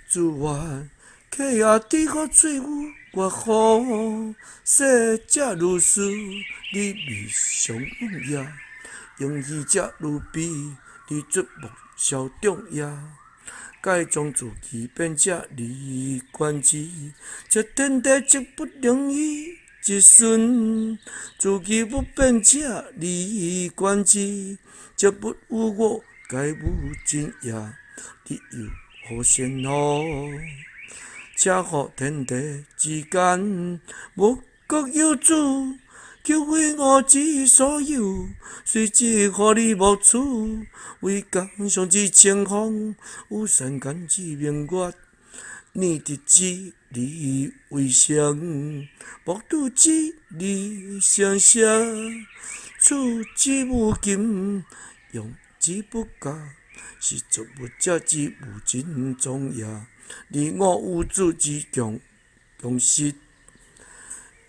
自願契約滴予喙有越好，說者如斯，你未嘗勇也；應許者如彼，你絕莫消長也。蓋將自欺變者而觀之，這天地則不能於一瞬；自欺不變者而觀之，則不與我皆無盡也。你又何羨乎？且予天地之間，無各有主，求非我之所有，雖則予你莫取。惟江上之清風，與山間之明月，念得之而為誠，目睹之而成色。取之無盡，用之不竭，是造物者之無盡藏也。你我與主之共識，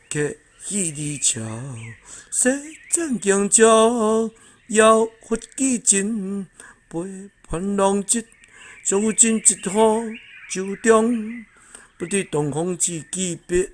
客喜離巢，西讚經照，遙佛記真，陪盤龍質，上有真一號酒中，不知東風之記別。